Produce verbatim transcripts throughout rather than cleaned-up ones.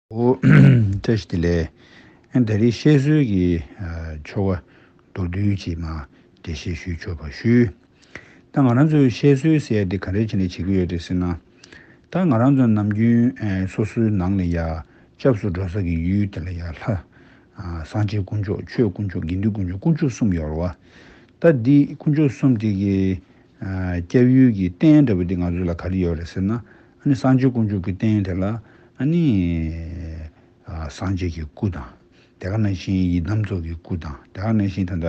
འོ། བཀྲ་ཤིས་བདེ་ལེགས། ཨ་ད་རེས་བཤད་སྲོལ་གྱི་ཨ་ཆོ་ག་མདོར་བསྡུས་ཅིག་མར་འགྲེལ་བཤད་ཞུས་ཆོག་པ་ཞུ། ད་ང་རང་ཚོའི་བཤད་སྲོལ་ཟེར་ཡ་དེ་ག་རེ་བྱས་ནས་བྱེད་ཀྱི་ཡོད་རེད་ཟེར་ན། ད་ང་རང་ཚོ་ནམ་རྒྱུན་ཨ་སོ་སོའི་ནང་ལ་ཡ་སྐྱབས་སུ་འགྲོ་ས་གི་ཡུལ་དེ་ལ་ཡ་ལྷ། ཨ་སངས་རྒྱས་དཀོན་མཆོག་ཆོས་དཀོན་མཆོག་དགེ་འདུན་དཀོན་མཆོག་དཀོན་མཆོག་གསུམ་ཡོད་རེད་བ། ད་འདི་དཀོན་མཆོག་གསུམ་དེ་གི་ཨ་སྐྱབས་ཡུལ་གྱི་རྟེན་འདྲ་པོ་དེ་ང་ཚོ་ལ་ག་རེ་ཡོད་རེད་ཟེར་ན། ཨ་ནི་སངས་རྒྱས་དཀོན་མཆོག་གི་རྟེན་དེ་ལ་ཨ་ནི་ཨ་སངས་རྒྱས་ཀྱི་སྐུ་དང་། དེ་ག་ནང་བཞིན་ཡི་དམ་ཚོགས་ཀྱི་སྐུ་དང་། དེ་ག་ནང་བཞིན་ད་ལྟ་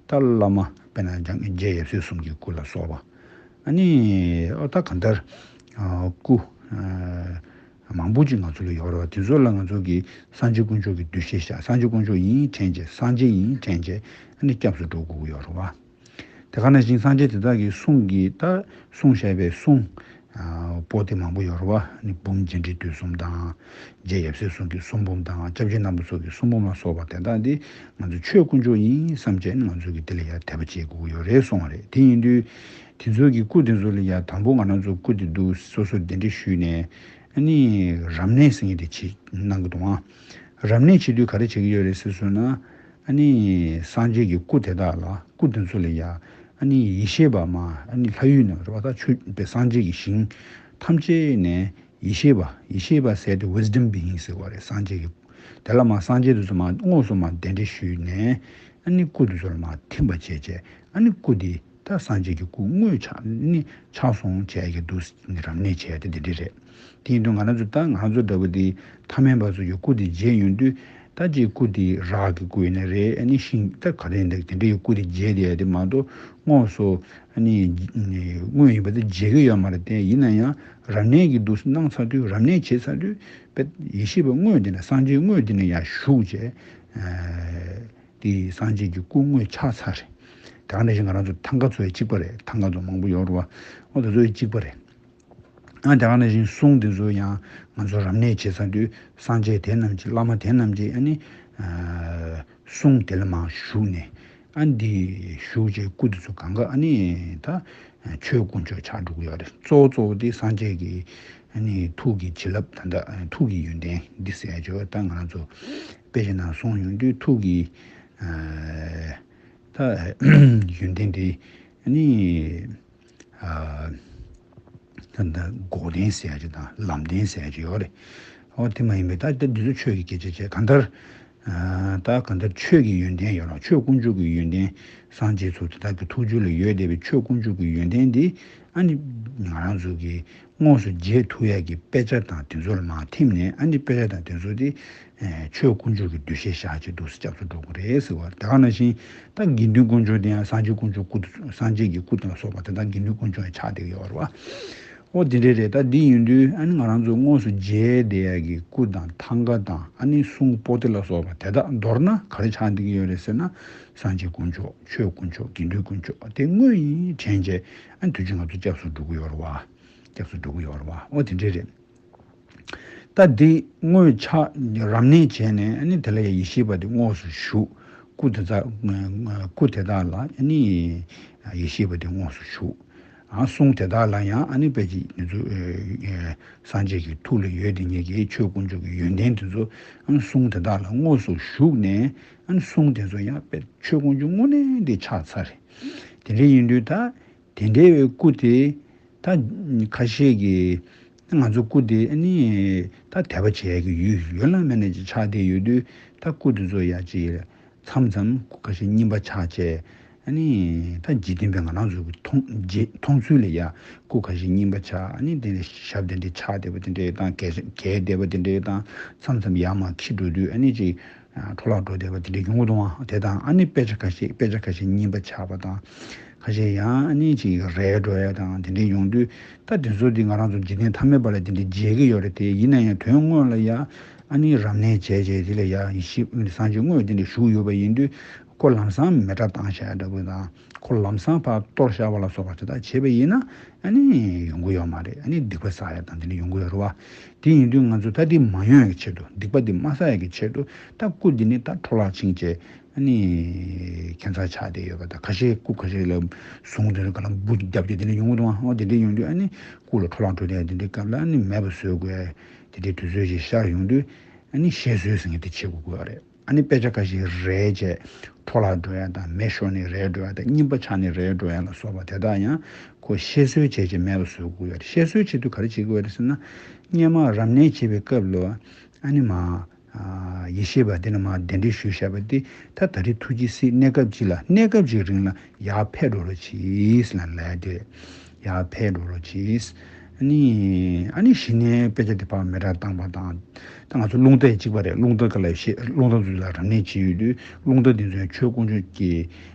ད་བླ་མ་དཔེར་ན་འཇང་རྗེ་ཡབ་སྲས་གསུམ་གྱི་སྐུ་ལ་སོགས་པ། ཨ་ནི་ཨོ་ད་གང་ལྟར་ཨ་སྐུ་ཨ་མང་པོ་ཅིག་ང་ཚོ་ལ་ཡོད་རེད་བ། དེ་ཚོ་ལ་ང་ཚོ་གིས་སངས་རྒྱས་དཀོན་མཆོག་གི་འདུ་ཤེས་བཞག་སངས་རྒྱས་དཀོན་མཆོག་ཡིན་དྲན་བྱས། སངས་རྒྱས་ཡིན་དྲན་བྱས། ཨ་ནི་སྐྱབས་སུ་འགྲོ་དགོས་ཀྱི་ཡོད་རེད་བ། དེ་ག་ནང་བཞིན་སངས་རྒྱས་དེ་དག་གི་གསུང་གི་ད་གསུང་བཤད་པའི་གསུང་ཨ་པོ་ཏི་མང་པོ་ཡོད་རེད་བ། ཨ་ནི་འབུམ་རྒྱས་འབྲིང་བསྡུས་གསུམ་དང་། རྗེ་ཡབ་སྲས་གསུམ་གྱི་གསུང་འབུམ་དང་། སྐྱབས་རྗེ་རྣམ་པ་ཚོ་གི་གསུང་འབུམ་ལ་སོགས་པ་དེ་དག་འདི་ང་ཚོ་ཆོས་དཀོན་མཆོག་ཡིན་བསམ་བྱས་ནས་ང་ཚོ་གིས་དེ་ལ་ཡ་དད་པ་བྱེད་དགོས་ཀྱི་ཡོད་རེད་གསུང་བ་རེད། དེ་ཡིན་དུས་དེ་ཚོ་གི་སྐུ་དེ་ཚོ་ལ་ཡ་དང་པོ་ང་རང་ཚོ་སྐུ་དེ་འདུག་སོ་སོ་གདན་འདྲེན་ཞུས་ནས། ཨ་ནི་རབ་གནས་ཟེར་མཁན་དེ་བྱེད་གནང་གི་འདུག་ཨང་། རབ་གནས་བྱེད་དུས་ག་རེ་བྱེད་ཀྱི་ཡོད་རེད་ཟེར་སོང་ན། ཨ་ནི་སངས་རྒྱས་ཀྱི་སྐུ་དེ་དག་ལ། སྐུ་དེ་ཚོ་ལ་ཡ་ཨ་ནི་ཡེ་ཤེས་པ་མ། ཨ་ནི་ལྷ་ཡུལ་ནས་རེད་བ། ད་ཆོས་པའི་སངས་རྒྱས་ཀྱི་ཞིང་ཐམས་ཅད་ནས་ཡེ་ཤེས་པ། ཡེ་ཤེས་པ་ཟེར་དེ་wisdom being ཟེར་བ་རེད། སངས་རྒྱས་ཀྱི་དེ་ལ་མ་སངས་རྒྱས་དེ་ཚོ་མ་དངོས་སུ་མ་གདན་འདྲེན་ཞུས་ནས། ཨ་ནི་སྐུ་དེ་ཚོ་ལ་མ་ཐིམ་པ་བྱས་བྱས། ཨ་ནི་སྐུ་དེ་ད་སངས་རྒྱས་ཀྱི་སྐུ་དངོས་ཆགས་ནི་ཆགས་སོང་བྱས་ཀྱི་འདུག་ནི་རབ་གནས་བྱས་ཏེ་འདི་འདྲ་རེད། དེ་ཡིན་དུས་ང་རང་ཚོ་ད་ང་རང་ཚོ་འདྲ་པོ་དེ་ཐ་མལ་པ་ཚོ་ཡི་སྐུ་དེ་མཇལ་ཡོང་དུས། ད་ཅིག་སྐུ་དེ་རག་གི་སྐུ་ཡིན་ན་རེད། ཨ་ནི་ཤིང་ད་ག་རེ་འདྲ་དེ་འདྲ་ཡི་སྐུ་དེ་མཇལ་དེ་ཡ་དེ་མ་གཏོགས་དངོས་སུ་ཨ་ནི་དངོས་ཡིན་པ་དེ་མཇལ་གི་ཡོད་མ་རེད་དེ། ཡིན་ན་ཡང་རབ་གནས་ཀྱི་འདུག་གནང་ཚར་དུས། རབ་གནས་བྱས་ཚར་དུས་དཔེ་ཡེ་ཤེས་པ་དངོས་དེ་ནས་སངས་རྒྱས་དངོས་དེ་ནས་ཡར་ཞུགས་བྱས། ཨ། དེ་སངས་རྒྱས་ཀྱི་སྐུ་དངོས་ཆགས་ཚར་རེད། དེ་ག་ནང་བཞིན་ང་རང་ཚོ་ཐང་ག་ཚོ་ཡི་གཅིག་པ་རེད། ཐང་ག་ཚོ་མང་པོ་ཡོད་རེད་བ། ཨོ་དེ་ཚོ་ཡི་གཅིག་པ་རེད། ཨ་དེ་ག་ནང་བཞིན་གསུང་དེ་ཚོ་ཡང་ང་ཚོ་རབ་གནས་བྱེད་ས་དུས་སངས་རྒྱས་དེ་རྣམས་ཀྱིས། བླ་མ་དེ་རྣམས་ཀྱིས་ཨ་ནི་ཨ་གསུང་དེ་ལ་མར་ཞུགས་ནས། ཨ་འདི་ཞུགས་བྱས་སྐུ་དེ་ཚོ་གང་ག་ཨ་ནི་ད་ཆོས་དཀོན་མཆོག་ཆགས་འགྲོ་གི་ཡོད་རེད། གཙོ་བོ་གཙོ་བོ་དེ་སངས་རྒྱས་ཀྱི་ཨ་ནི་ཐུགས་ཀྱི་བྱིན་རླབས། ད་ལྟ་ཐུགས་ཀྱི་ཡོན་ཏན་འདི་ཟེར་ཡ་ཅིག་ད་ང་རང་ཚོ་དཔེ་ཆ་ནང་གསུངས་ཡོང་དུས། ཐུགས་ཀྱི་ཨ་ད་ཡོན་ཏན་དེ་ཨ་ནི་ཨ་ད་ལྟ་འགོག་བདེན་ཟེར་ཡ་ཅིག་དང་ལམ་བདེན་ཟེར་ཡ་ཅིག་ཡོད་རེད། ཨོ་དེ་མ་ཡིན་པའི་ད་ལྟ་འདི་ཚོ་ཆོས་ཀྱི་སྐད་ཆ་བྱས། གང་ལྟར་ཨ་ད་གང་ལྟར་ཆོས་ཀྱི་ཡོན་ཏན་ཡོད་རེད། ཆོས་དཀོན་མཆོག་གི་ཡོན་ཏན། སངས་རྒྱས་ཚོ་དེ་དག་གི་ཐུགས་རྒྱུད་ལ་ཡོད་བསྡད་པའི་ཆོས་དཀོན་མཆོག་གི་ཡོན་ཏན་འདི་ཨ་ནི་ང་རང་ཚོ་གིས་དངོས་སུ་མཇལ་ཐུབ་ཡ་གི་དཔེ་ཆ་དང་དེ་ཚོ་ལ་མར་ཐིམ་ནས། ཨ་ནི་དཔེ་ཆ་དང་དེ་ཚོ་དེ་ཨེ་ཆོས་དཀོན་མཆོག་གི་འདུ་ཤེས་བཞག་བྱས་འདུག་སེ་སྐྱབས་སུ་འགྲོ་དགོས་རེད་ཟེར་བ། དེ་ག་ནང་བཞིན་ད་དགེ་འདུན་དཀོན་མཆོག་དེ་ཡང་སངས་རྒྱས་དཀོན་མཆོག་སྐུ། སངས་རྒྱས་ཀྱི་སྐུ་དང་སོགས་པ་དེ་དག་དགེ་འདུན་དཀོན་མཆོག་ཡང་ཆགས་བསྡད་ཀྱི་ཡོད་རེད་བ། ཨོ་དེ་འདྲས་རེད། ད་འདི་ཡིན་དུས་ཨ་ནི་ང་རང་ཚོ་དངོས་སུ་མཇལ་བསྡད་ཡ་གི་སྐུ་དང་ཐང་ག་དང་། ཨ་ནི་གསུང་པོ་ཏི་ལ་སོགས་པ་དེ་དག་མདོར་ན་ག་རེ་ཆགས་བསྡད་ཀྱི་ཡོད་རེད་ཟེར་ན། སངས་རྒྱས་དཀོན་མཆོག་ཆོས་དཀོན་མཆོག་དགེ་འདུན་དཀོན་མཆོག་དེ་དངོས་ཡིན་དྲན་བྱས། ཨ་ནི་དུས་རྒྱུན་ང་ཚོ་སྐྱབས་སུ་འགྲོ་གི་ཡོད་རེད་བ། སྐྱབས་སུ་འགྲོ་གི་ཡོད་རེད་བ། ཨོ་དེ་འདྲས་རེད། ད་འདི་དངོས་ཆགས་རབ་གནས་བྱས་ནས། ཨ་ནི་དེ་ལ་ཡང་ཡེ་ཤེས་པ་དེ་དངོས་སུ་ཞུགས། སྐུ་དེ་དག་སྐུ་དེ་དག་ལ་ཨ་ནི་ཡེ་ཤེས་པ་དེ་དངོས་སུ་ཞུགས། ཨ་གསུང་དེ་དག་ལ་ཡང་ཨ་ནི་དཔེ་ཅིག་ང་ཚོ་ཨེ་ཨེ་སངས་རྒྱས་ཀྱི་ཐུགས་ལ་ཡོད་དེ་ཉིད་ཀྱི་ཆོས་དཀོན་མཆོག་གི་ཡོན་ཏན་དེ་ཚོ། ཨ་ནི་གསུང་དེ་དག་ལ་དངོས་སུ་ཞུགས་ནས། ཨ་ནི་གསུང་དེ་ཚོ་ཡང་དཔེ་ཆོས་དཀོན་མཆོག་དངོས་གནས་དེ་ཆགས་ཚར་རེད། དེ་འདྲ་ཡིན་དུས་ད། དེ་འདྲའི་བའི་སྐུ་དེ་ད་ཁ་ཤས་ཀྱིས་ང་ཚོ་སྐུ་དེ་ཨ་ནི་ད་དད་པ་བྱེད་ཡ་གི་ཡུལ་ཡོད་ན་མེད་ན་ཅིག་ཆགས་བསྡད་ཡོད་དུས། ད་སྐུ་དེ་ཚོ་ཡ་ཅིག་མཚམས་མཚམས་སྐུ་ཁ་ཤས་རྙིང་པ་ཆགས་བྱས། ཨ་ནི་ད་འཇིག་རྟེན་པའི་ང་རང་ཚོ་གི་མཐོང་རྗེས་མཐོང་ཚུལ་ལ་ཡ་སྐུ་ཁ་ཤས་རྙིང་པ་ཆགས། ཨ་ནི་དེ་ནས་ཞབས་དེ་འདྲའི་ཆགས་བསྡད་པ་དེ་འདྲའི་དང་། གས་གས་བསྡད་པ་དེ་འདྲའི་དང་། མཚམས་མཚམས་ཡར་མར་འཁྱེར་འགྲོ་དུས་ཨ་ནི་ཅིག་འཕྲོ་བརླག་འགྲོ་བསྡད་པ་དེ་འདྲ་ཡོང་གི་འདུག་ཨང་། དེ་དང་ཨ་ནི་དཔེ་ཆ་ཁ་ཤས་དཔེ་ཆ་ཁ་ཤས་རྙིང་པ་ཆགས་པ་དང་། ཁ་ཤས་ཡང་ཨ་ནི་ཅིག་རལ་འགྲོ་ཡ་དང་དེ་འདྲ་ཡོང་དུས། ད་དེ་ཚོ་འདི་ང་རང་ཚོ་འཇིག་རྟེན་ཐ་མལ་པ་ལ་དེ་འདྲ་མཇལ་གི་ཡོད་རེད་དེ། ཡིན་ན་ཡང་དོན་དངོས་ལ་ཡ་ཨ་ནི་རབ་གནས་བྱས་བྱས་དེ་ལ་ཡ་ཡེ་ཤེས་སངས་རྒྱས་དངོས་དེ་འདྲ་བཞུགས་ཡོད་པ་ཡིན་དུས། ཁོ་ལམ་སང་མེ་སྲེག་བཏང་བཞག་ཡ་འདྲ་པོ་དང་། ཁོ་ལམ་སང་ཕར་གཏོར་བཞག་པ་ལ་སོགས་པ་དེ་དག་བྱས་པ་ཡིན་ན་ཨ་ནི་ཡོང་གི་ཡོད་མ་རེད། ཨ་ནི་སྡིག་པ་བསགས་ཡ་དང་དེ་འདྲ་ཡོང་གི་ཡོད་རེད་བ། དེ་ཡིན་དུས་ང་ཚོ་ད་འདི་མ་ཡོང་ཡ་གི་ཆེད་དུ། སྡིག་པ་འདི་མ་བསགས་ཡ་གི་ཆེད་དུ། ད་སྐུ་འདི་ནི་ད་འཕྲོ་བརླག་ཕྱིན་བྱས་ཨ་ནི་ཁྱད་མཚར་ཆགས་བསྡད་ཡོད་པ་དང་། ཁ་ཤས་སྐུ་ཁ་ཤས་ལ་ཟུངས་དེ་འདྲ་ག་ལ་འབུ་བརྒྱབ་བྱས་དེ་འདྲ་ཡོང་གི་འདུག་ཨང་། འོ་དེ་འདྲ་ཡོང་དུས་ཨ་ནི་སྐུ་ལ་འཕྲོ་བརླག་འགྲོ་བསྡད་ཡ་དེ་འདྲའི་སྐབས་ལ་ཨ་ནི་མེད་པ་བཟོ་དགོས་ཡ་དེ་འདྲའི་དུས་ཚོད་ཅིག་ཤར་ཡོང་དུས། ཨ་ནི་གཤེད་གསོལ་ཟེར་མཁན་དེ་བྱེད་དགོས་ཀྱི་ཡོད་རེད། ཨ་ནི་དཔེ་ཆ་ཁ་ཤས་རལ་བྱས་འཕྲོ་བརླག་འགྲོ་ཡ་དང་མེ་ཤོར་ནས་རལ་འགྲོ་ཡ་དང་རྙིང་པ་ཆགས་ནས་རལ་འགྲོ་ཡ་ལ་སོགས་པ་དེ་དག་ཡང་ཁོ་གཤེད་གསོལ་བྱས་བྱས་མེད་པ་བཟོ་དགོས་ཀྱི་ཡོད་རེད། གཤེད་གསོལ་བྱེད་དུས་ག་རེ་བྱེད་དགོས་རེད་ཟེར་ན། སྔོན་མ་རབ་གནས་བྱེད་པའི་སྐབས་ལ་ཨ་ནི་མ། ཡེ་ཤེས་པ་དེ་ནི་མ་གདན་འདྲེན་ཞུས་བཞག་པ་དེ་ད་ད་རེས་ཐུགས་རྗེས་གཟིགས། གནས་སྐབས་གཅིག་ལ་གནས་སྐབས་ཀྱི་རིང་ལ་ཡར་ཕེབས་འགྲོ་རོགས་གྱིས་ལབ་ལབ་དེ་ཡར་ཕེབས་འགྲོ་རོགས་གྱིས། ཨ་ནི་ཨ་ནི་གཞི་ནས་དཔེ་ཆ་དེ་ཕར་མེ་སྲེག་བཏང་པ་དང་། ད་ང་ཚོ་རླུང་རྟ་གཅིག་པ་རེད། རླུང་རྟ་ག་ལ་ཤེས། རླུང་རྟ་ཚོ་ལ་རབ་གནས་བྱེད་ཡོད་དུས་རླུང་རྟ་འདི་ཚོའི་ཆོས་དཀོན་མཆོག་གི་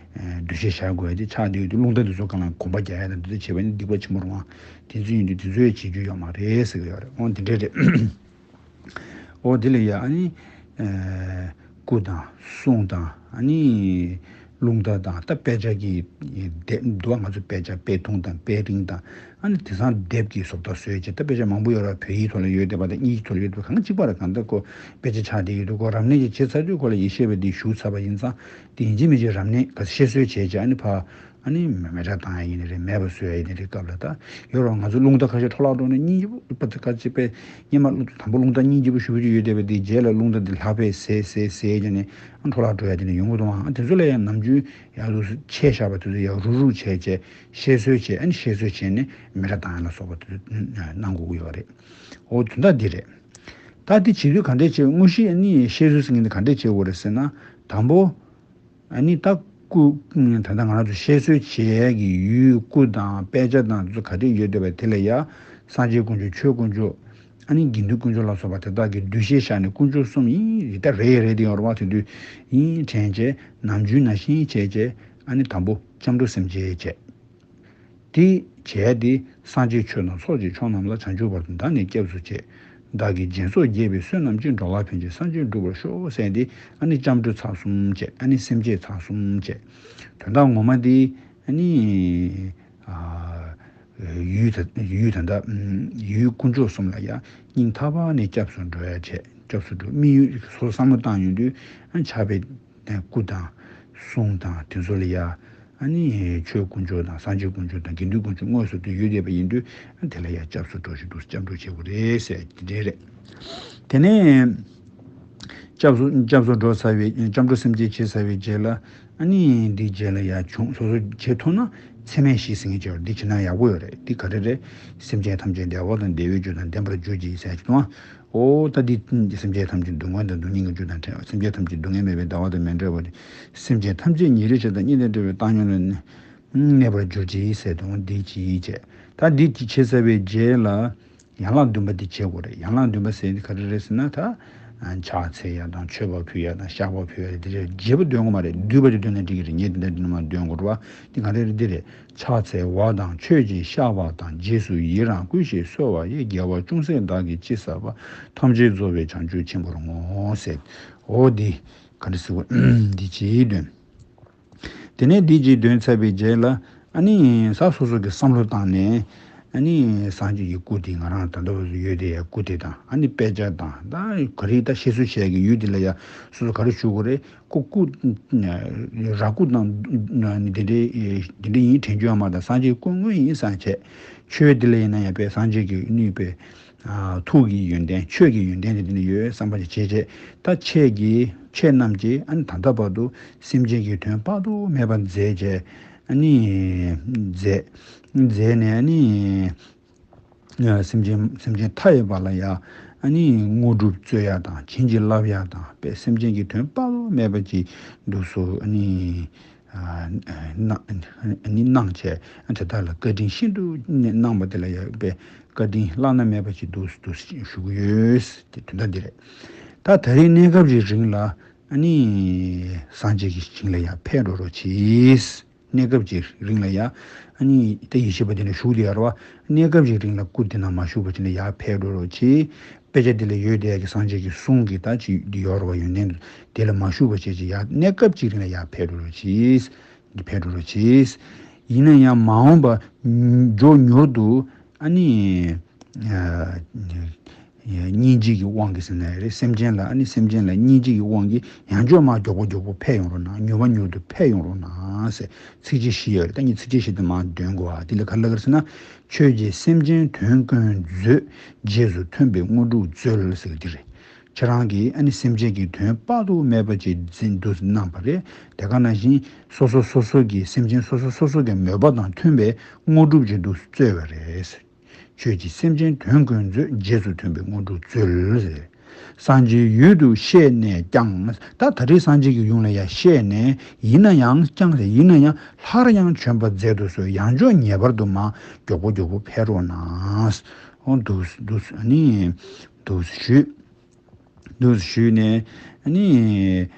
འདུ་ཤེས་བཞག་དགོས་ཡ་དེ་ཆགས་བསྡད་ཡོད་དུས་རླུང་རྟ་འདི་ཚོ་གང་ལ་གོམ་པ་རྒྱག་ཡ་དང་འདི་ཚོ་བྱེད་པ་ནི་སྡིག་པ་ཆེན་པོ་རུང་བ། དེ་ཚོ་ཡིན་དུས་དེ་ཚོས་བྱེད་རྒྱུ་ཡོད་མ་རེད་ཟེར་གི་ཡོད་རེད། འོ་དེ་འདྲས་རེད། འོ་དེ་ལ་ཡ་ཨ་ནི། ཨེ། སྐུ་དང་གསུང་དང་ཨ་ནི། རླུང་རྟ་དང་ད་དཔེ་ཆ་གི་དེབ་འདུག་བ། ང་ཚོ་དཔེ་ཆ་དཔེ་ཐུང་དང་དཔེ་རིང་དང་ཨ་ནི་དེང་སང་དེབ་ཀྱི་བཟོ་ལྟ་བཟོས་བྱས་ད་དཔེ་ཆ་མང་པོ་ཡོད་ར། བོད་ཡིག་ཐོག་ལ་ཡོད་བསྡད་པ་དང་དབྱིན་ཡིག་ཐོག་ལ་ཡོད་བསྡད་པ་གང་གཅིག་པ་ར། གང་ལྟར་ཁོ་དཔེ་ཆ་ཆགས་བསྡད་ཡོད་དུས་ཁོ་རབ་གནས་ཀྱི་བྱེད་ཚར་དུས་ཁོ་ལ་ཡེ་ཤེས་པ་འདི་ཞུགས་ཚར་བ་ཡིན་ཙང་དེ་ཡིན་གཅིག་མིན་གཅིག་རབ་གནས་ག་ཚོད་གཤེད་གསོལ་བྱས་བྱས་ཨ་ནི་ཕ། ཨ་ནི་མེ་སྲེག་བཏང་ཡ་ཡིན་ནི་རེད། མེད་པ་བཟོ་ཡ་ཡིན་ནི་རེད། སྐབས་ལ་ད་ཡོད་རེད་བ། ང་ཚོ་རླུང་རྟ་ཁ་ཤས་འཕྲོ་བརླག་འགྲོ་ནས་སྙིང་རྗེ་པོ་པ་ཁ་ཅིག་པས་སྔོན་མ་དང་པོ་རླུང་རྟ་སྙིང་རྗེ་པོ་ཞུ་གི་ཡོད་བསྡད་པ་དེའི་རྗེས་ལ་རླུང་རྟ་འདི་ལྷག་པས་ཟད་ཟད་ཟད་བྱས་ནས་ཨ་འཕྲོ་བརླག་འགྲོ་ཡ་དེ་ནས་ཡོང་གི་འདུག་ཨ། དེ་ཚོ་ལ་ཡང་ནམ་རྒྱུན་ཡག་ཏུ་ཆད་བཞག་པ་དེ་ཚོ་ཡང་རུག་རུག་བྱས་བྱས་གཤེད་གསོལ་བྱས། ཨ་ནི་གཤེད་གསོལ་བྱས་ནས་མེ་སྲེག་བཏང་ཡ་ལ་སོགས་པ་དེ་ཚོ་གནང་དགོས་ཀྱི་ཡོད་རེད། འོ་དོན་དག་འདི་རེད། ད་འདི་བྱེད་དུས་ག་འདྲས་བྱེད། དངོས་གཞི་ཨ་ནི་གཤེད་གསོལ་ཟེར་མཁན་འདི་ག་འདྲས་བྱེད་དགོས་རེད་ཟེར་ན། དང་པོ། ཨ་ནི་ད་སྐུ། ད་ལྟ་ང་རང་ཚོ་གཤེད་གསོལ་བྱེད་ཡས་ཀྱི་ཡུལ་སྐུ་དང་དཔེ་ཆ་དང་དེ་ཚོ་ག་རེ་ཡོད་བསྡད་པ་དེ་ལ་ཡ་སངས་རྒྱས་དཀོན་མཆོག་ཆོས་དཀོན་མཆོག་ཨ་ནི་དགེ་འདུན་དཀོན་མཆོག་ལ་སོགས་པ་དེ་དག་གི་འདུ་ཤེས་བཞག་ནས་དཀོན་མཆོག་གསུམ་ཡིན་རེད། ད་རེད་རེད་དེ་ཡོད་རེད་བ། དེ་དུས་ཡིན་དྲན་བྱས་ནམ་རྒྱུན་ནང་བཞིན་བྱས་བྱས་ཨ་ནི་དང་པོ་སྐྱབས་འགྲོ་སེམས་བསྐྱེད་བྱས། དེ་བྱས་ཏེ་སངས་རྒྱས་ཆོས་དང་ཚོགས་ཀྱི་མཆོག་རྣམས་ལ་བྱང་ཆུབ་བར་དུ་བདག་ནི་སྐྱབས་སུ་མཆི། བདག་གིས་སྦྱིན་སོགས་བགྱིས་པའི་བསོད་ནམས་ཀྱིས། འགྲོ་ལ་ཕན་ཕྱིར་སངས་རྒྱས་འགྲུབ་པར་ཤོག་ཟེར་ཏེ་ཨ་ནི་སྐྱབས་འགྲོ་ཚར་གསུམ་བྱས། ཨ་ནི་སེམས་བསྐྱེད་ཚར་གསུམ་བྱས། དོན་དག་ངོ་མ་དེ་ཨ་ནི་ཨ་ཡུལ་ད་ཡུལ་ད་ལྟ་ཡུལ་དཀོན་མཆོག་གསུམ་ལ་ཡང་སྙིང་ཐག་པ་ནས་སྐྱབས་སུ་འགྲོ་ཡ་བྱས། སྐྱབས་སུ་འགྲོ། དམིགས་ཡུལ་སོ་སོ་བསམ་བློ་བཏང་ཡོང་དུས་ཨ་ནི་ཕྱག་དཔེ་སྐུ་དང་གསུང་དང་དེ་ཚོ་ལ་ཡ། ཨ་ནི་ཆོས་དཀོན་མཆོག་དང་སངས་རྒྱས་དཀོན་མཆོག་དང་དགེ་འདུན་དཀོན་མཆོག་དངོས་སུ་དུ་ཡོད་བསྡད་པ་ཡིན་དུས་ཨ་དེ་ལ་ཡ་སྐྱབས་སུ་འགྲོ་ཞིག་འདུག་སྐྱབས་འགྲོ་བྱེད་དགོས་རེད་ཟེར་དེ་འདྲ་རེད། དེ་ནས་སྐྱབས་སུ་སྐྱབས་སུ་འགྲོ་ཚར་བའི་སྐྱབས་འགྲོ་སེམས་བསྐྱེད་བྱས་ཚར་བའི་རྗེས་ལ་ཨ་ནི་འདིའི་རྗེས་ལ་ཡ་བྱུང་སོ་སོ་བྱེད་ཐུབ་ན་ཚད་མེད་བཞི་ཟེར་མཁན་ཅིག་ཡོད་རེད། འདི་བྱེད་ན་ཡག་པོ་ཡོད་རེད། འདི་ག་རེ་རེད། སེམས་ཅན་ཐམས་ཅད་བདེ་བ་དང་བདེ་བའི་རྒྱུ་དང་ལྡན་པར་གྱུར་ཅིག་ཟེར་གྱི་འདུག་ཨ། འོ་ད་འདི་སེམས་ཅན་ཐམས་ཅད་སྡུག་བསྔལ་དང་སྡུག་བསྔལ་གྱི་རྒྱུ་དང་བྲལ་བ། སེམས་ཅན་ཐམས་ཅད་སྡུག་བསྔལ་མེད་པའི་བདེ་བ་དང་མི་འབྲལ་བ་དེ། སེམས་ཅན་ཐམས་ཅད་ཉེ་རིང་ཆགས་སྡང་གཉིས་ལྡན་བྲལ་བའི་བཏང་སྙོམས་ལ་གནས་པར་གྱུར་ཅིག་ཟེར་དུས་འདི་ཅིག་བྱས། ད་འདི་ཅིག་བྱས་ཚར་བའི་རྗེས་ལ་ཡན་ལག་བདུན་པ་འདི་བྱེད་དགོས་རེད། ཡན་ལག་བདུན་པ་ཟེར་འདི་ག་རེ་རེད་ཟེར་ན། ད་ཕྱག་འཚལ་ཡ་དང་མཆོད་པ་ཕུལ་ཡ་དང་བཤགས་པ་ཕུལ་ཡ་དེ་རེད། རྒྱས་པ་འདོན་དགོས་མ་རེད། བསྡུས་པ་དེ་འདོན་ན་འགྲིག་གི་རེད། ངས་དེ་འདྲ་འདི་ནས་མར་འདོན་དགོས་རེད་བ། འདི་ག་རེ་རེད། འདི་རེད། ཕྱག་འཚལ་བ་དང་མཆོད་ཅིང་བཤགས་པ་དང་། རྗེས་སུ་ཡི་རང་བསྐུལ་ཞིང་གསོལ་བ་ཡི། དགེ་བ་ཅུང་ཟད་བདག་གིས་ཅི་བསགས་པ། ཐམས་ཅད་རྫོགས་པའི་བྱང་ཆུབ་ཆེན་པོར་བསྔོ་ཟེར། འོ་འདི་ག་འདྲ་ཟེར་བ་འདི་ཅིག་འདོན། དེ་ནས་འདི་ཅིག་འདོན་ཚར་བའི་རྗེས་ལ་ཨ་ནི་ས་སོ་སོ་གི་བསམ་བློ་བཏང་ནས་ཨ་ནི་སངས་རྒྱས་ཀྱི་སྐུ་དེ་ང་རང་ད་ལྟ་བར་དུ་ཡོད་དེ་ཡ་སྐུ་དེ་དང་ཨ་ནི་དཔེ་ཆ་དང་ད་ག་རེ་ད་གཤེགས་གསོལ་བྱས་ཀྱི་ཡུལ་དེ་ལ་ཡ་སོ་སོ་ག་རེ་ཞུ་དགོས་རེད། ཁོ་སྐུ་ར་སྐུ་དང་དེ་འདྲའི་དེ་འདྲའི་ཡིན་དྲན་རྒྱུ་ཡང་མ་དང་། སངས་རྒྱས་སྐུ་དངོས་ཡིན་བསམ་བྱས། ཆོས་དེ་ལ་ཡིན་ན་ཡང་པས་སངས་རྒྱས་ཀྱི་ནུས་པས་ཐུགས་ཀྱི་ཡོན་ཏན་ཆོས་ཀྱི་ཡོན་ཏན་དེ་འདི་ནི་ཡོད་བསམ་པ་ཞིག་བྱས་བྱས། ད་ཁྱེད་ཀྱིས་ཁྱེད་རྣམས་ཀྱིས་ཨ་ནི་ད་ལྟ་བར་དུ་སེམས་ཅན་གྱི་དོན་དཔག་ཏུ་མེད་པ་མཛད་བྱས་ཨ་ནི་མཛད་མཛད་ནས་ཨ་ནི། སེམས་ཅན་སེམས་ཅན་མཐའ་ཡས་པ་ལ་ཡང་ཨ་ནི་དངོས་གྲུབ་སྩོལ་ཡ་དང་བྱིན་གྱིས་བརླབས་ཡ་དང་པས་སེམས་ཅན་གྱི་དོན་དཔག་ཏུ་མེད་པ་ཅིག་འདུག་སོ་ཨ་ནི་གནང་ཨ་ནི་གནང་བྱས་དེ་དག་ལ་བཀའ་དྲིན་ཤིན་ཏུ་གནང་བ་དེ་ལ་ཡང་པས་བཀའ་དྲིན་བླ་ན་མེད་པ་ཅིག་འདུག་འདུག་ཞུ་གི་ཡོད། དེ་དོན་དག་འདི་རེད། ད་ད་རིང་གནས་སྐབས་ཀྱི་རིང་ལ་ཨ་ནི་སངས་རྒྱས་ཀྱི་ཞིང་ལ་ཡང་ཕེབས་འགྲོ་རོགས་གྱིས། གནས་སྐབས་ཀྱི་རིང་ལ་ཡ། ཨ་ནི་ད་ཡེ་ཤེས་པ་དེ་འདྲ་བཞུགས་བསྡད་ཡོད་རེད་བ། གནས་སྐབས་ཀྱི་རིང་ལ་སྐུ་དེ་ན་མ་བཞུགས་པ་ཅིག་ལ་ཡར་ཕེབས་འགྲོ་རོགས་གྱིས། དཔེ་ཆ་དེ་ལ་ཡོད་བསྡད་ཡག་གི་སངས་རྒྱས་ཀྱི་གསུང་གི་ད་ཅིག་འདི་ཡོད་རེད་བ། ཡོན་ཏན་དེ་ལ་མ་བཞུགས་པ་བྱས་ཅིག་ཡར་གནས་སྐབས་ཀྱི་རིང་ལ་ཡར་ཕེབས་འགྲོ་རོགས་གྱིས། འདི་ཕེབས་འགྲོ་རོགས་གྱིས། ཡིན་ན་ཡང་མ་འོངས་པ་མགྱོགས་མྱུར་དུ་ཨ་ནི། སྙིང་རྗེ་གི་དབང་གིས་ཟེར་ན་ཡང་རེད། སེམས་ཅན་ལ་ཨ་ནི་སེམས་ཅན་ལ་སྙིང་རྗེ་གི་དབང་གིས་ཡང་མགྱོགས་མ་མགྱོགས་པོ་མགྱོགས་པོ་ཕེབས་ཡོང་རོགས་གནང་། མྱུར་མ་མྱུར་དུ་ཕེབས་ཡོང་རོགས་གནང་ཟེར་ཚིགས་བཅད་བཞི་ཡོད་རེད། ད་ངས་ཚིགས་བཅད་བཞི་དེ་མར་འདོན་དགོས་ཨ། དེ་ལ་ག་རེ་ལབ་ཀྱི་རེད་ཟེར་ན། ཆོས་ཀྱི་སེམས་ཅན་དོན་ཀུན་མཛོད། རྗེས་སུ་མཐུན་པའི་དངོས་གྲུབ་སྩོལ་ཟེར་གྱི་འདི་རེད། ཁྱེད་རང་གིས་ཨ་ནི་སེམས་ཅན་གྱི་དོན་དཔག་ཏུ་མེད་པ་ཅིག་འཛིན་དུ་གནང་བ་རེད། དེ་ག་ནང་བཞིན་སོ་སོ་སོ་སོ་གི་སེམས་ཅན་སོ་སོ་སོ་སོ་གི་མོས་པ་དང་མཐུན་པའི་དངོས་གྲུབ་ཅིག་ཏུ་སྩོལ་བ་རེད། ཁྱོད་ཀྱིས་སེམས་ཅན་དོན་ཀུན་མཛོད། རྗེས་སུ་མཐུན་པའི་དངོས་གྲུབ་སྩོལ་ཟེར། སངས་རྒྱས་ཡུལ་དུ་གཤེགས་ནས་ཀྱང་། ད་ད་རེས་སངས་རྒྱས་ཀྱི་ཡུལ་ལ་ཡང་གཤེགས་ནས། ཡིན་ན་ཡང་ཀྱང་ཟེར། ཡིན་ན་ཡང་སླར་ཡང་བྱོན་པར་མཛད་དུ་གསོལ། ཡང་བསྐྱར་ངེས་པར་དུ་མ་མགྱོགས་པོ་མགྱོགས་པོ་ཕེབས་རོགས་གནང་། འོ་འདུག་འདུག་ཨ་ནི་འདུག་ཞུས། འདུག་ཞུས་ནས་ཨ་ནི།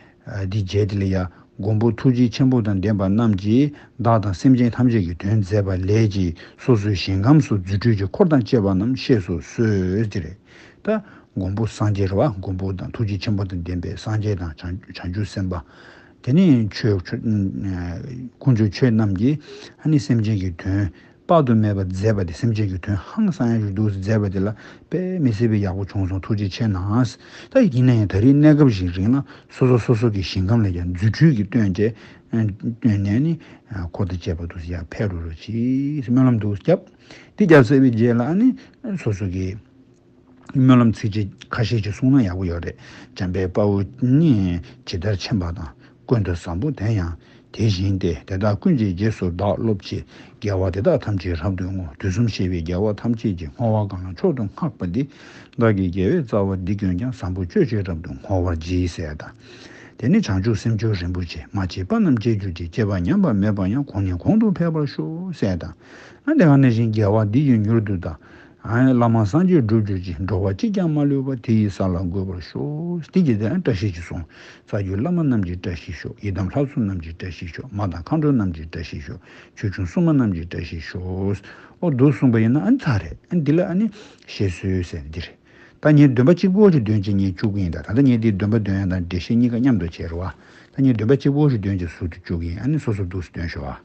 འདི་རྗེས་དེ་ལ་ཡང་མགོན་པོ་ཐུགས་རྗེ་ཆེན་པོ་དང་ལྡན་པ་རྣམས་ཀྱིས་བདག་དང་སེམས་ཅན་ཐམས་ཅད་ཀྱི་དོན་མཛད་པ་ལས་ཀྱིས་སོ་སོའི་ཞིང་ཁམས་སུ་རྫུ་འཕྲུལ་གྱི་འཁོར་དང་བཅས་པ་རྣམས་གཤེགས་སུ་གསོལ་ཟེར་རེད། ད་མགོན་པོ་སངས་རྒྱས་རེད་བ། མགོན་པོ་དང་ཐུགས་རྗེ་ཆེན་པོ་དང་ལྡན་པའི་སངས་རྒྱས་དང་བྱང་བྱང་ཆུབ་སེམས་དཔའ། དེ་ནས་ཆོས་ཆོས་དཀོན་མཆོག་ཆོས་རྣམས་ཀྱིས་ཨ་ནི་སེམས་ཅན་གྱི་དོན་དཔག་ཏུ་མེད་པ་མཛད་པ་དེ། སེམས་ཅན་གྱི་དོན་ཧང་སང་ཡ་ཞིག་འདུག་མཛད་པ་དེ་ལ་དཔེ་མི་སྲིད་པའི་ཡག་པོ་བྱུང་སོང་། ཐུགས་རྗེ་ཆེ་གནང་། ད་ཡིན་ན་ཡང་ད་རེས་གནས་སྐབས་ཤིག་རིང་ལ་སོ་སོ་སོ་སོ་གི་ཞིང་ཁམས་ལ་ཡང་རྫུ་འཕྲུལ་གྱིས་སྟོན་བྱས། སྟོན་ནས་ནི་འཁོར་དང་བཅས་པ་འདུག་ཡར་ཕེབས་རོགས་རོགས་གྱིས་སྨོན་ལམ་འདུག་བརྒྱབ། དེ་བརྒྱབ་ཚར་བའི་རྗེས་ལ་ཨ་ནི་སོ་སོ་གི་སྨོན་ལམ་ཚིགས་བཅད་ཁ་ཤས་ཅིག་གསུངས་ན་ཡག་པོ་ཡོད་རེད། འཇམ་དཔལ་དཔའ་བོས་ནི་ཇི་ལྟར་མཁྱེན་པ་དང་། ཀུན་ཏུ་བཟང་པོ་དེ་ཡང་དེ་བཞིན་ཏེ། དེ་དག་ཀུན་གྱི་རྗེས་སུ་བདག་སློབ་ཅིང་། དགེ་བ་འདི་དག་ཐམས་ཅད་རབ་ཏུ་བསྔོ། དུས་གསུམ་གཤེགས་པའི་རྒྱལ་བ་ཐམས་ཅད་ཀྱིས། བསྔོ་བ་གང་ལ་མཆོག་ཏུ་བསྔགས་པ་འདི། བདག་གི་དགེ་བའི་རྩ་བ་འདི་ཀུན་ཀྱང་། བཟང་པོ་སྤྱོད་ཕྱིར་རབ་ཏུ་བསྔོ་བར་བགྱི་ཟེར་དང་། དེ་ནས་བྱང་ཆུབ་སེམས་མཆོག་རིན་པོ་ཆེ། མ་སྐྱེས་པ་རྣམས་སྐྱེ་གྱུར་ཅིག། སྐྱེས་པ་ཉམས་པ་མེད་པ་ཡང་། གོང་ནས་གོང་དུ་འཕེལ་བར་ཤོག་ཟེར་དང་། ཨ་དེ་ག་ནང་བཞིན་དགེ་བ་འདི་ཡིས་མྱུར་དུ་བདག་ཨ་བླ་མ་སངས་རྒྱས་འགྲུབ་གྱུར་ཅིག། འགྲོ་བ་གཅིག་ཀྱང་མ་ལུས་པ། དེ་ཡི་ས་ལ་འགོད་པར་ཤོག། དེ་གི་དེ་ཨ་བཀྲ་ཤིས་ཀྱི་གསུང་། རྩ་བརྒྱུད་བླ་མ་རྣམས་ཀྱི་བཀྲ་ཤིས་ཤོག། ཡི་དམ་ལྷ་ཚོགས་རྣམས་ཀྱི་བཀྲ་ཤིས་ཤོག། མ་དང་མཁའ་འགྲོ་རྣམས་ཀྱི་བཀྲ་ཤིས་ཤོག། ཆོས་སྐྱོང་སྲུང་མ་རྣམས་ཀྱི་བཀྲ་ཤིས་ཤོག། ཨོ་འདུག་གསུངས་པ་ཡིན་ན་ཨ་ནི་ཚར་རེད། ཨ་ནི་འདི་ལ་ཨ་ནི་བཤད་སྲོལ་ཟེར་འདི་རེད། ད་ངས་འདོན་པ་གཅིག་པོ་ཞིག་འདོན་བྱས་ངས་བཅུག་གི་ཡིན། ད་ད་ལྟ་ངས་འདི་འདོན་པ་འདོན་ཡ་དང་འགྲེལ་བཤད་གཉིས་ཀ་མཉམ་དུ་བྱས་རེད་བ། ད་ངས་འདོན་པ་གཅིག་པོ་ཞིག་འདོན་བྱས་ཟུར་དུ་བཅུག་གི་ཡིན། ཨ་ནི་སོ་སོ་འདུག་སེ་འདོན་ཤོག་ཨ།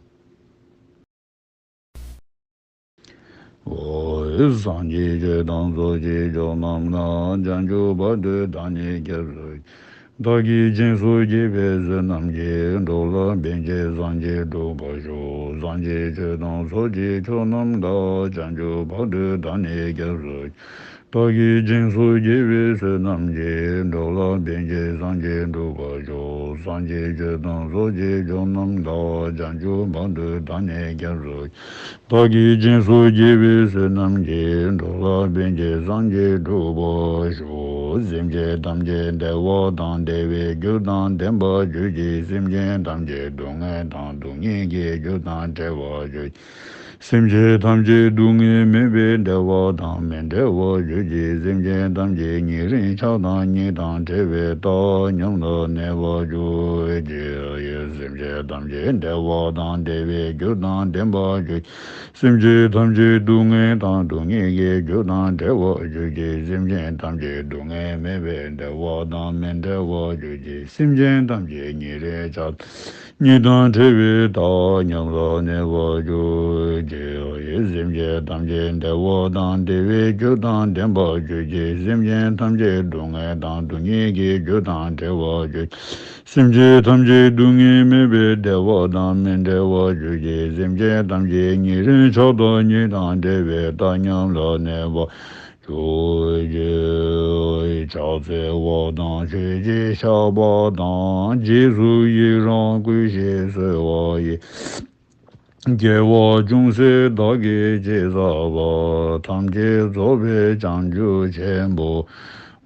ཨོ། སངས་རྒྱས་ཆོས་དང་ཚོགས་ཀྱི་མཆོག་རྣམས་ལ། བྱང་ཆུབ་བར་དུ་བདག་ནི་སྐྱབས་སུ། བདག་གིས་སྦྱིན་སོགས་བགྱིས་པའི་བསོད་ནམས་ཀྱིས། འགྲོ་ལ་ཕན་ཕྱིར་སངས་རྒྱས་འགྲུབ་པར་ཤོག། སངས་རྒྱས་ཆོས་དང་ཚོགས་ཀྱི་མཆོག་རྣམས་ལ། བྱང་ཆུབ་བར་དུ་བདག་ནི་སྐྱབས་སུ། བདག་གིས་སྦྱིན་སོགས་བགྱིས་པའི་བསོད་ནམས་ཀྱིས། འགྲོ་ལ་ཕན་ཕྱིར་སངས་རྒྱས་འགྲུབ་པར་ཤོག། སངས་རྒྱས་ཆོས་དང་ཚོགས་ཀྱི་མཆོག་རྣམས་ལ། བྱང་ཆུབ་བར་དུ་བདག་ནི་སྐྱབས་སུ། བདག་གིས་སྦྱིན་སོགས་བགྱིས་པའི་བསོད་ནམས་ཀྱིས། འགྲོ་ལ་ཕན་ཕྱིར་སངས་རྒྱས་འགྲུབ་པར་ཤོག། སེམས་ཅན་ཐམས་ཅད་བདེ་བ་དང་བདེ་བའི་རྒྱུ་དང་ལྡན་པར་གྱུར་ཅིག། སེམས་ཅན་ཐམས་ཅད་སྡུག་བསྔལ་དང་སྡུག་བསྔལ་གྱི་རྒྱུ་དང་བྲལ་བར་གྱུར་ཅིག། སེམས་ཅན་ཐམས་ཅད་སྡུག་བསྔལ་མེད་པའི་བདེ་བ་དང་མི་འབྲལ་བར་གྱུར་ཅིག། སེམས་ཅན་ཐམས་ཅད་ཉེ་རིང་ཆགས་སྡང་གཉིས་དང་བྲལ་བའི་རྟག་ཉམས་ལ་གནས་པར་གྱུར་ཅིག། སེམས་ཅན་ཐམས་ཅད་བདེ་བ་དང་བདེ་བའི་རྒྱུ་དང་ལྡན་པར་གྱུར་ཅིག། སེམས་ཅན་ཐམས་ཅད་སྡུག་བསྔལ་དང་སྡུག་བསྔལ་གྱི་རྒྱུ་དང་བྲལ་བར་གྱུར་ཅིག། སེམས་ཅན་ཐམས་ཅད་སྡུག་བསྔལ་མེད་པའི་བདེ་བ་དང་མི་འབྲལ་བར་གྱུར་ཅིག། སེམས་ཅན་ཐམས་ཅད་ཉེ་རིང་ཆགས་གཉིས་དང་བྲལ་བའི་རྟག་ཉམས་ལ་གནས་པར་གྱུར་ཅིག། སེམས་ཅན་ཐམས་ཅད་བདེ་བ་དང་བདེ་བའི་རྒྱུ་དང་ལྡན་པར་གྱུར་ཅིག། སེམས་ཅན་ཐམས་ཅད་སྡུག་བསྔལ་དང་སྡུག་བསྔལ་གྱི་རྒྱུ་དང་བྲལ་བར་གྱུར་ཅིག། སེམས་ཅན་ཐམས་ཅད་སྡུག་བསྔལ་མེད་པའི་བདེ་བ་དང་མི་འབྲལ་བར་གྱུར་ཅིག། སེམས་ཅན་ཐམས་ཅད་ཉེ་རིང་ཆགས་སྡང་གཉིས་དང་བྲལ་བའི་རྟག་ཉམས་ལ་གནས་པར་གྱུར་ཅིག། ཕྱག་འཚལ་བ་དང་མཆོད་ཅིང་བཤགས་པ་དང་། རྗེས་སུ་ཡི་རང་བསྐུལ་ཞིང་གསོལ་བ་ཡི། དགེ་བ་ཅུང་ཟད་བདག་གིས་ཅི་བསགས་པ། ཐམས་ཅད་རྫོགས་པའི་བྱང་ཆུབ་ཆེན་པོར་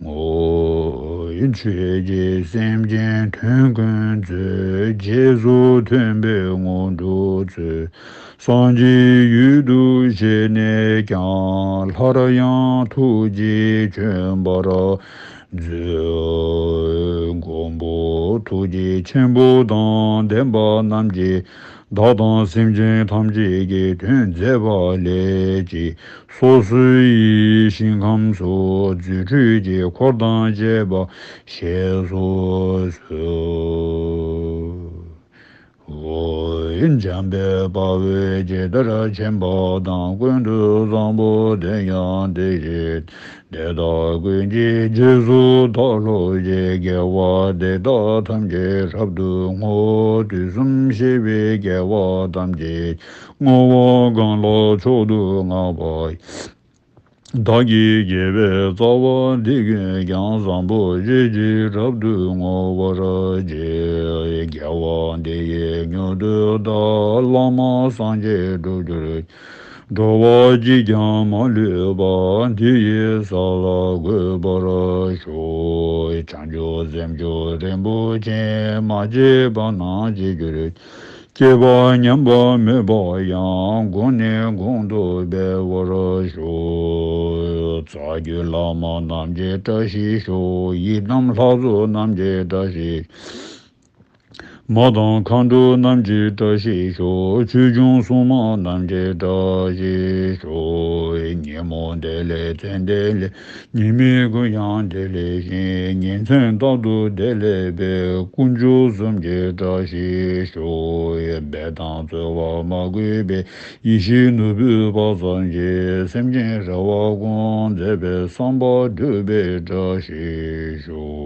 བསྔོ། ཆོས་ཀྱིས་སེམས་ཅན་དོན་ཀུན་མཛོད། རྗེས་སུ་མཐུན་པའི་དངོས་གྲུབ་སྩོལ། སངས་རྒྱས་ཡུལ་དུ་གཤེགས་ནས་ཀྱང་། སླར་ཡང་ཐུགས་རྗེས་བྱོན་པར་མཛོད། མགོན་པོ་ཐུགས་རྗེ་ཆེན་པོ་དང་ལྡན་པ་རྣམས་ཀྱིས། བདག་དང་སེམས་ཅན་ཐམས་ཅད་ཀྱི་དོན་མཛད་པ་ལས་ཀྱིས། སོ་སོའི་ཞིང་ཁམས་སུ་རྫུ་འཕྲུལ་གྱི་འཁོར་དང་བཅས་པ་གཤེགས་སུ་གསོལ། འཇམ་དཔལ་དཔའ་བོས་ཇི་ལྟར་མཁྱེན་པ་དང་། ཀུན་ཏུ་བཟང་པོ་དེ་ཡང་དེ་བཞིན་དེ་དག་ཀུན་གྱི་རྗེས་སུ་བདག་སློབ་ཅིང་། དགེ་བ་འདི་དག་ཐམས་ཅད་རབ་ཏུ་བསྔོ། དུས་གསུམ་གཤེགས་པའི་རྒྱལ་བ་ཐམས་ཅད་ཀྱིས། བསྔོ་བ་གང་ལ་མཆོག་ཏུ་བསྔགས་པ་ཡི། བདག་གིས་དགེ་བའི་རྩ་བ་འདི་ཀུན་ཀྱང་། བཟང་པོ་སྤྱོད་ཅིང་རབ་ཏུ་བསྔོ་བར་བགྱི། དགེ་བ་འདི་ཡིས་མྱུར་དུ་བདག་བླ་མ་སངས་རྒྱས་འགྲུབ་གྱུར་ཅིག། འགྲོ་བ་གཅིག་ཀྱང་མ་ལུས་པ། འདི་ཡི་ས་ལ་འགོད་པར་ཤོག། བྱང་ཆུབ་སེམས་མཆོག་རིན་པོ་ཆེ། མ་སྐྱེས་པ་རྣམས་སྐྱེ་གྱུར་ཅིག། སྐྱེས་པ་ཉམས་པ་མེད་པ་ཡང་། གོང་ནས་གོང་དུ་འཕེལ་བར་ཤོག། རྩ་བརྒྱུད་བླ་མ་རྣམས་ཀྱི་བཀྲ་ཤིས་ཤོག། ཡི་དམ་ལྷ་ཚོགས་རྣམས་ཀྱི་བཀྲ་ཤིས། མ་དང་མཁའ་འགྲོ་རྣམས་ཀྱི་བཀྲ་ཤིས་ཤོག། ཆོས་སྐྱོང་སྲུང་མ་རྣམས་ཀྱི་བཀྲ་ཤིས་ཤོག། ཉིན་མོ་བདེ་ལེགས་མཚན་བདེ་ལེགས། ཉི་མའི་གུང་ཡང་བདེ་ལེགས་ཤིང་། ཉིན་མཚན་རྟག་ཏུ་བདེ་ལེགས་པའི། དཀོན་མཆོག་གསུམ་གྱི་བཀྲ་ཤིས་ཤོག། འབད་དང་རྩོལ་བ་མ་གུས་པའི། ཡེ་ཤེས་ནོར་བུའི་དཔལ་ཙམ་གྱིས། སེམས་ཅན་རེ་བ་སྐོང་མཛད་པའི། བསམ་པ་འགྲུབ་པའི་བཀྲ་ཤིས་ཤོག།